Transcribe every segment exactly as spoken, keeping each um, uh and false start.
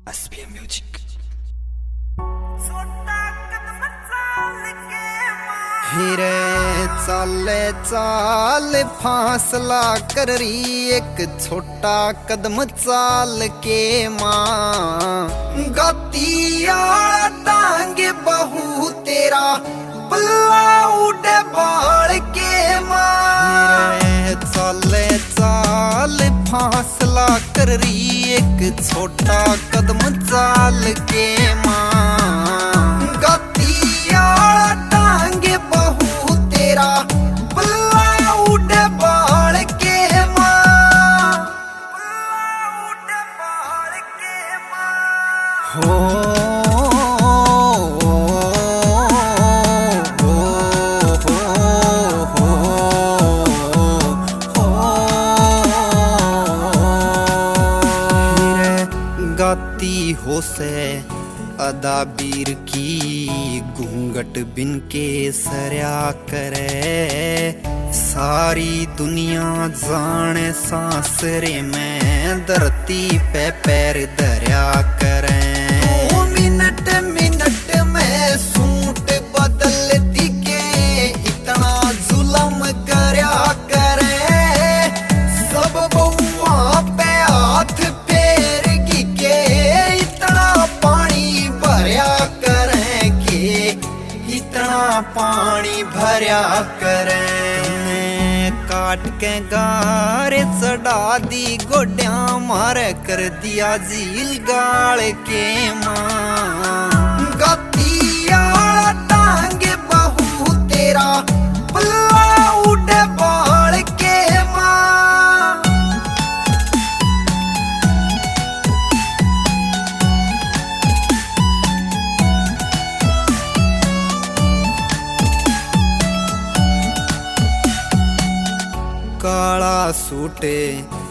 SBM music. हिरे चाले चाल फासला कर री, एक छोटा कदम चाल के माँ। गाती आला टांग बहू तेरा पल्ला उड़े बाल के माँ। चाले चाल फासला कर री, एक छोटा कदम चाल के माँ। गाती आला टांग बहू तेरा पल्ला उड़े बाल के माँ। हो, गाती हो से अदा बीर की, घूंघट बिन के सरया करे। सारी दुनिया जाने सासरे में धरती पे पैर धरया करे। तू मिनट मिनट में सूट बदलती के इतना जुलम करया करे। सब बउआ पे हाथ पैर की के इतना पानी भरया करें के इतना पानी भरया करें। काट के गारे चढ़ा दी गोड्या मारे कर दिया झील गाल के माँ। गाती आला टांग बहू तेरा पल्ला उड़े बाल के माँ। काला सूट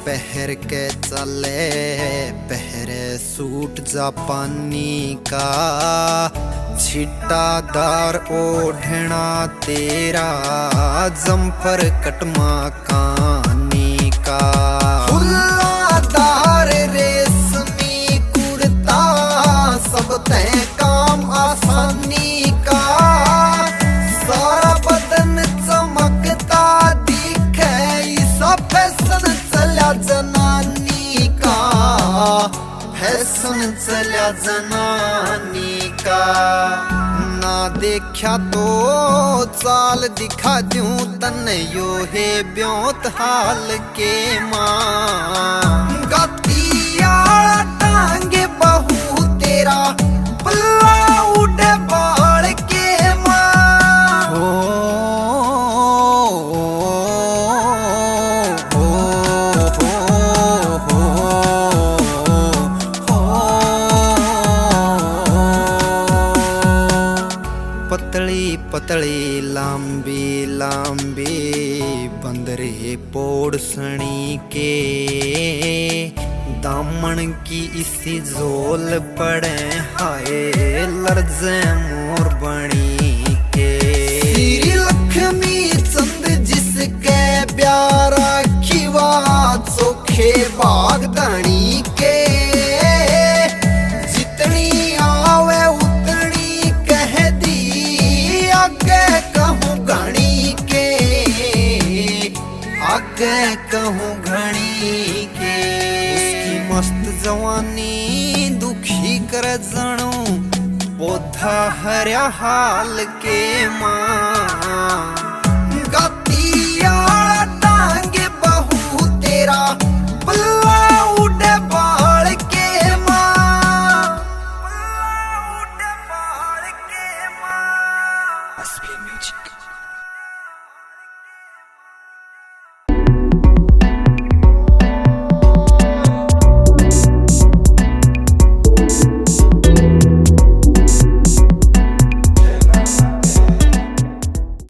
पहर के चले, पहरे सूट जापानी का। छिट्टादार ओढ़ना तेरा जम्फर कटमा कानी का। फुल्लादार रेशमी कुर्ता सब तय काम आसानी का। सारा बदन चमकता दिखे, इसा फैशन चला जनानी का। फैशन चला जनानी का। ना देखा तो चाल दिखा दूं तन्ने यो है ब्योंत हाल के माँ। गाती आला टांग बहू तेरा पल्ला उड़े बाल के माँ। हो, हो, हो, हो। पतली पतली लंबी लंबी बंदरी पोड़ सणी के, दामन की इसी झोल पड़े हाय लरजे मोर बणी के। श्री लक्ष्मी चंद जिसके प्यारा खिवा चोखे बाग धणी के। जितनी आवे उतनी कह दी आगे कहूँ घणी के। आगे कहूँ घणी के। उसकी मस्त जवानी दुखी कर जाणो पौधा हरया हाल के माँ।